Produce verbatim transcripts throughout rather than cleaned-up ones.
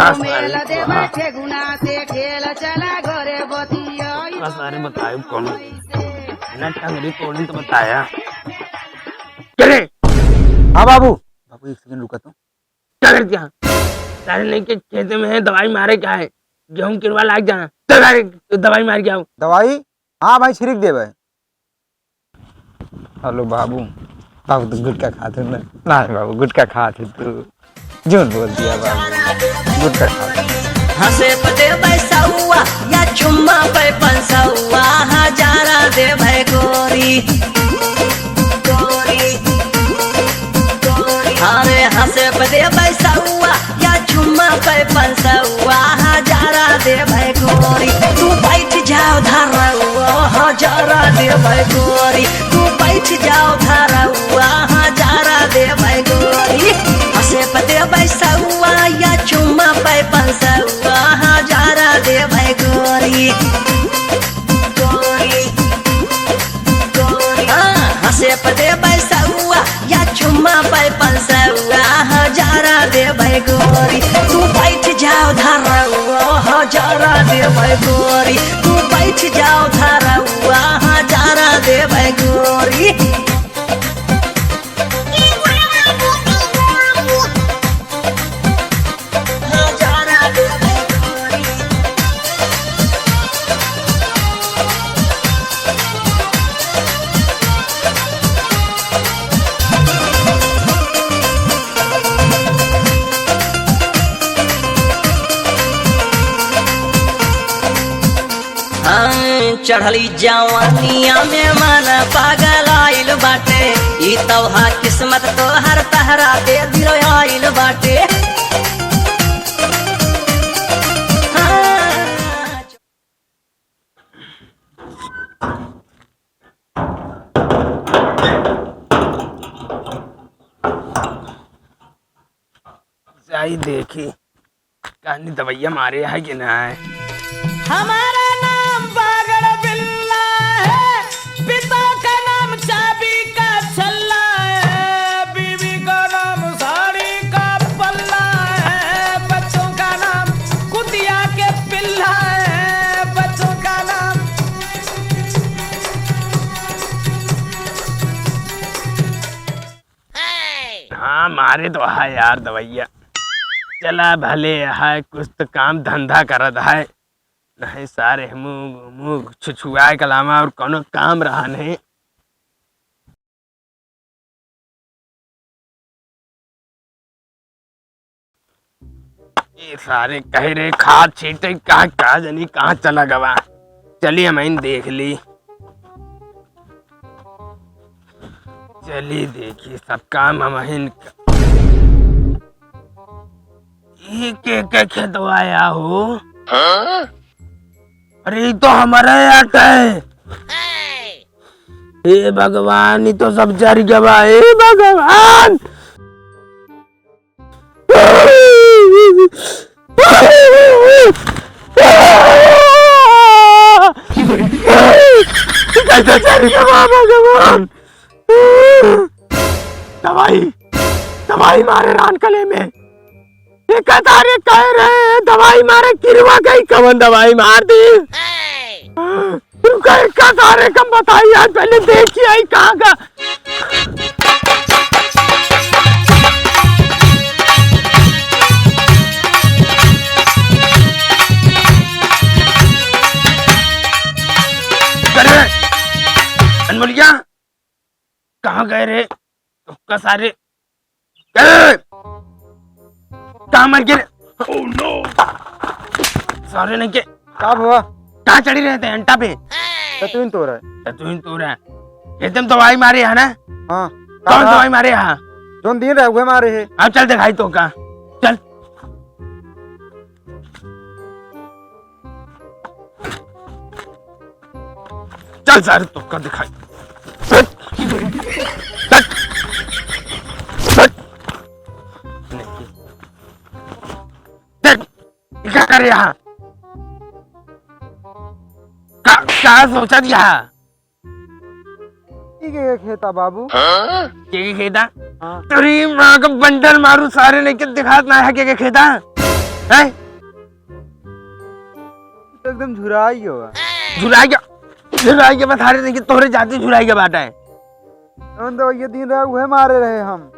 बस, अरे, बस, अरे, बतायो कौन? ना टंगरी तोड़न तो बताया। चले। हाँ बाबू। बाबू, एक सेकंड रुका तो। क्या कर दिया? सारे नहीं के खेते में है, दवाई मारे का है? गेहूं किरवा लाग जा। चल सारे, दवाई मार के आओ। दवाई? हाँ भाई, छिड़क देबे। हेलो बाबू, बाबू तू गुटखा खात है ना? नहीं बाबू, गुटखा खात है तू। झूठ बोल दिया बाबू, गुटखा खात है। हंसे पे देबै सौआ या चुम्मा पे पंसौआ, हजारा देबै गोरी। गोरी, गोरी। अरे हंसे पे देबै सौआ या चुम्मा पे पंसौआ, हजारा देबै गोरी। तू बैठ जाओ धरौआ, हजारा देबै गोरी। तू बैठ जाओ धरौआ, हजारा देबै गोरी। हंसे पे देबै सौआ या चुम्मा पे पंसौआ, हजारा देबै गोरी। गोरी, गोरी। हाँ, हंसे पे देबै सौआ या चुम्मा पे पंसौआ, हजारा देबै गोरी। तू बैठ जाओ धरौआ, हजारा देबै गोरी। तू बैठ जाओ धरौआ, हजारा देबै गोरी। हाँ, चढ़ली जवानिया में मन पागल आइल बाटे, ई तोहा किस्मत तोहर तहरा दे दिल आइल बाटे। हाँ। जाई देखी, कहानी दवैया मारे है कि ना है? हमारा नाम बागड़ बिल्ला है, पिता का नाम चाबी का छल्ला है, बीवी का नाम साड़ी का पल्ला है, बच्चों का नाम कुतिया के पिल्ला है, बच्चों का नाम। हाँ, मारे तो है यार दवैया। चला भले है, कुछ तो काम धंधा करत है। नहीं सारे मुंह, मुंह छुछुआए के अलावा और कोनो काम रहा नहीं। ये सारे कहे रहे खाद छीटे, कहाँ, कहाँ जानी कहाँ चला गवा। चली हम इन देख ली, चली देखी सब काम हम इन क-, ये के, के खेतवा आया हो? हाँ? अरे, ये तो हमारा आटा है। हे भगवान, ई तो सब जर गवा, हे भगवान। कैसे जर गवा भगवान? दवाई, दवाई मारे रान कले में। ये कतारे कह रहे हैं, दवाई मारे किरवा गई, कवन दवाई मार दी? रुका, इनका सारे कम बताई, आज पहले देखी आई कहाँ का। अरे, अनमोलिया, कहाँ गए रे? उसका सारे, ए! कहाँ मर गए रे? Oh no! सारे नहीं के। का हुआ? कहाँ चढ़ी रहे थे अंटा पे? ततुइन तो रहा है। ततुइन तो रहा है। एकदम दवाई मारे है ना? हाँ। कौन कहाँ? दवाई मारे है? जोन दिन रहे हुए मारे है। अब चल दिखाई तो का। चल। चल सारे तोका दिखाई। देख, ये क्या करे यहाँ? का, का सोचत यहाँ? ई के, के खेता बाबू? के, के खेता? हाँ। तेरी माँ का बंडल मारू सारे, नहीं के दिखात ना है के, के खेता? हैं? तो एकदम झुराई गयो बा। झुराई गयो, झुराई गयो, बता रहे थे कि तोहरे जाति झुराई गयो बाटे। हम तो ये दिन रहे, उहे मारे रहे हम।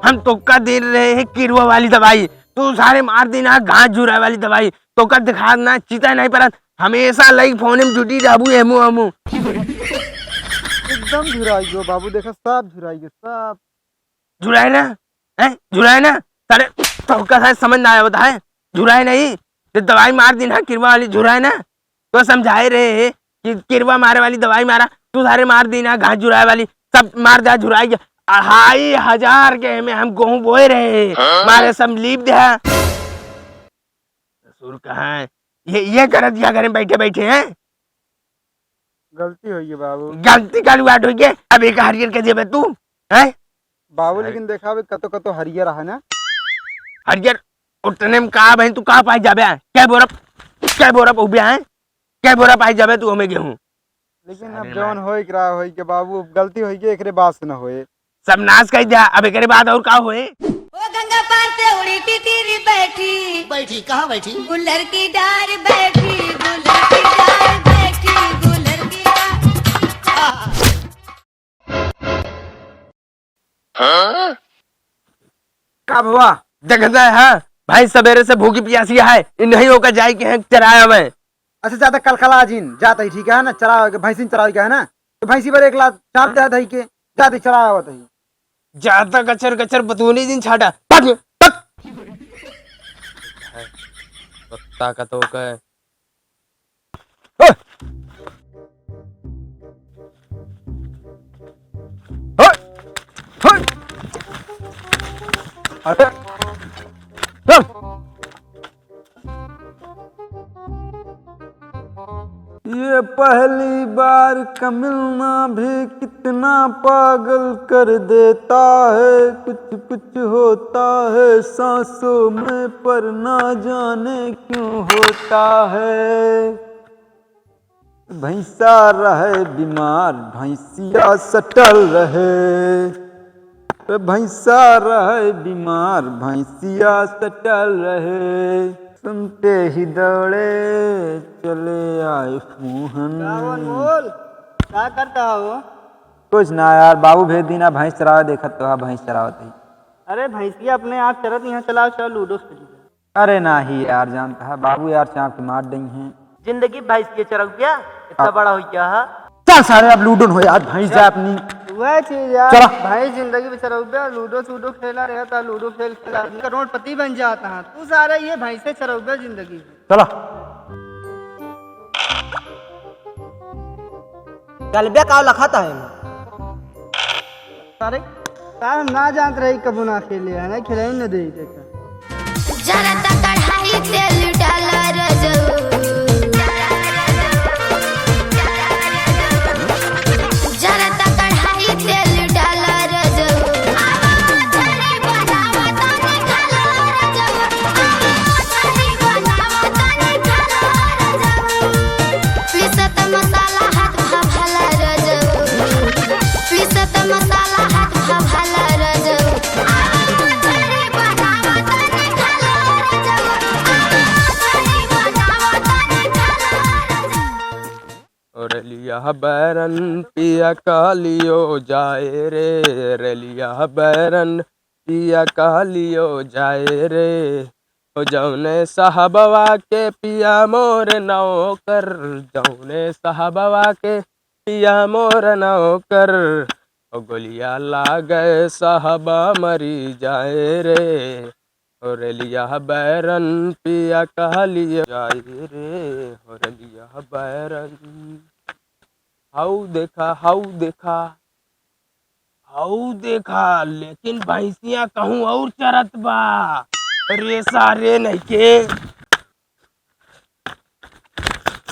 हम तोका दे रहे हैं किरवा वाली दवाई, तू सारे मार दीन्हा घास झुराए वाली दवाई। तोका दिखा ना, चिता नहीं परत, हमेशा लई फोन में जुटी रहबू एमू एमू। एकदम झुराई गयो बाबू, देखा सब झुराई गयो, सब। झुराए ना, हैं? झुराए ना? सारे तोका शायद समझ ना आवत है, झुराए नहीं, तो दवाई मार दीन्हा किरवा वाली, झुराए ना। तो समझाए रहे हैं कि किरवा मारे वाली दवाई मारा, तू सारे मार दीन्हा घास झुराए वाली, सब मार दिया, झुराई गया। अढ़ाई हजार के में हम गेहूं बोए रहे हैं, हाँ? मारे सब लीप दिया। ससुर कहाँ है? ये, ये करत क्या करें बैठे बैठे हैं? गलती होई है बाबू। गलती का लुआट होई है? अब एक हरियर के देबे तू, हैं? बाबू, अरे। लेकिन देखा, अबे कतो कतो हरियर है ना? हरियर उतने में का भाई, तू कहाँ पाई जाबे? कै बोरा, कै बोरा उबे है? कै बोरा पाई जाबे तू हमें गेहूं? लेकिन अब अरे जौन ना। होई के रहा होई के बाबू, अब गलती होई के, एकरे बाद से ना होए। सब नाश कर दिया, अब एकरे बाद और का होए? ओ गंगा पार से उड़ी टिटरी बैठी। बैठी, कहाँ बैठी? गुलर की डार बैठी, गुलर की डार बैठी, गुलर की डार। हाँ? का भवा? देखता है, हाँ? भाई सवेरे से भूखी प्यासी है, इ नहीं होकर जाए के हैं चराए में। अच्छा, ज्यादा कलकला जिन, जात ही ठीक है ना, चरावे के, भैंसिन चरावे के है ना, तो भैंसी पर एक लात चाप दे दही के, जात ही चरावे आवत ही। ज्यादा गचर गचर बतूनी जिन छाटा, पक, पक। कुत्ता का तो कहे। हट! हट! हट! अरे! चल! ये पहली बार का मिलना भी कितना पागल कर देता है। कुछ कुछ होता है सांसों में, पर ना जाने क्यों होता है। भैंसा रहे बीमार, भैंसिया सटल रहे। रे भैंसा रहे बीमार, भैंसिया सटल रहे। सुनते ही दौड़े चले आए फूहन। का हो अनमोल, का करता हो? कुछ ना यार, बाबू भेज दीन्हा भैंस चरावे, देखत तो हा भैंस चरावत ही। अरे भैंसिया अपने आप चरत, यहाँ चलाओ, चलो लूडो खेली। अरे नाही यार, जानता है बाबू यार चाप के मार देइहैं। जिंदगी भैंस के चरउबिया, इतना आ- बड़ा हो गया है। चल सारे, अब लूडो न हो यार, भैंस जाए अपनी। वह चीज यार, चला। भैंस जिंदगी में चरउबिया, लूडो सूडो खेला रहे तो लूडो खेल खेला, करोड़पति बन जाता है। तू सारे ये भैंसे चरउबिया जिंदगी में। चला। चल बे, का लखत है एमे? अरे, का हम ना जानत रही, कबो ना खेले है, ना खेले न दे, देखा। जरा त कढ़ाई तेल डाला रजऊ। जरा त कढ़ाई तेल डाला रजऊ। आवा मछरी बनावा तनी खाला रजऊ। आवा मछरी बनावा तनी खाला रजऊ। पीसत मसाला हाथ भभला रजऊ। पीसत मसाला हाथ भभला रजऊ। आवा मछरी बनावा तनी खाला रजऊ। आवा मछरी बनावा तनी खाला रजऊ। ओ रेलिया बैरन पिया कहलियो जाए रे, रेलिया बैरन पिया कहलियो जाए रे। ओ जौने साहबवा के पिया मोर नौकर, जौने साहबवा के पिया मोर नौकर। ओ गोलिया लागे साहबा मरी जाए रे। हो रेलिया बैरन पिया कहलिया जाए रे, हो रेलिया बैरन। हाउ देखा, हाउ देखा, हाउ देखा, लेकिन भैंसिया कहूँ और चरत बा। अरे सारे नहीं के।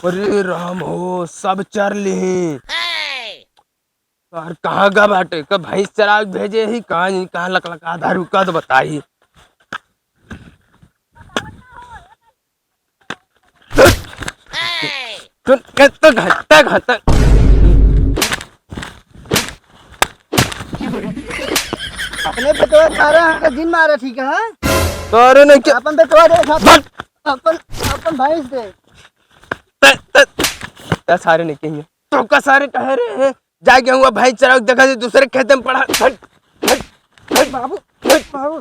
अरे राम हो, सब चर लिही। यार, कहाँ गा बाटे? कब भैंस चरावे भेजे ही? कहाँ, कहाँ लकलका आधा रुका तो बताई। सुन, के तो घंटा, घंटा। अपने पतोह सारा हमका जिन मारा, ठीक है? अरे नहीं क्या? अपन बेटवा रे, अपन, अपन, अपन भैंस दे। त, त, त सारे नहीं कहिए। तो का सारे कहे रहे हैं? जाके हुआ भैंस चराओ, देखा से दूसरे खेते में पड़ा। हट, हट, हट, बाबू, हट। बाबू,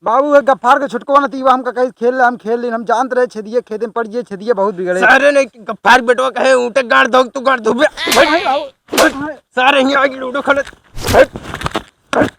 बाबू, एक गफ्फार के छुटको न तीवा हमका कहीं खेल ले, हम खेल लेन, हम जानत रहे छेदिए खेते में पड़ गए, छेदिए बहुत बिगड़े। सारे नहीं गफ्फार बेटवा कहे ऊँटे गाड़ धोक, तू गाड़ धोबे। हट, हट, सारे यहाँ आके लूडो खेलत। हट, हट।